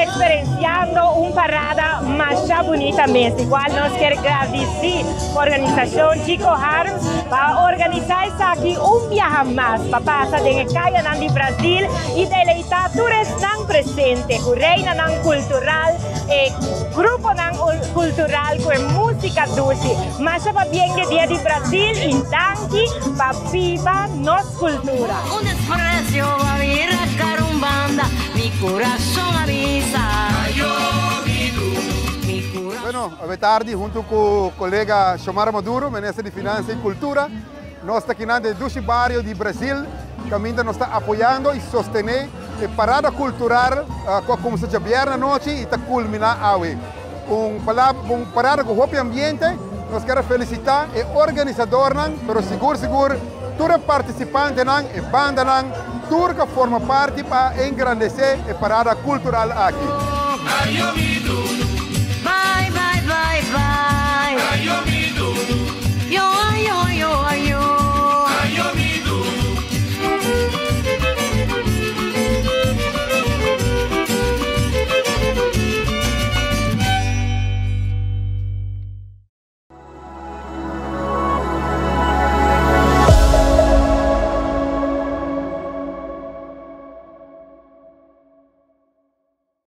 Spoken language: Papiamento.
Experienciando un parada masha bunita mes, igual nos kier gradici organisacion Chico Harms pa organisa esaki un biaha mas pa pasa den e cayanan di Brazil y deleita tur esnan presente cu reinanan cultural, e gruponan cultural cu e musica dushi. Masha pabien di Dia di Brazil y danki pa biba nos cultura. Un desprecio va bira carumbanda, mi corazón avisa. Bueno, awe tardi hunto cu colega Xiomara Maduro, Minister di Finansa y Cultura, nos ta aki na dushi bario di Brazil, caminda nos ta apoyando y sostene e parada cultural cu a cuminsa diabierna anochi y ta culmina awe. Un parada cu hopi ambiente. Nos kier felicita e organisadornan, pero sigur sigur tur e participantenan, e bandanan, tur cu forma parti pa engrandece e parada cultural aki.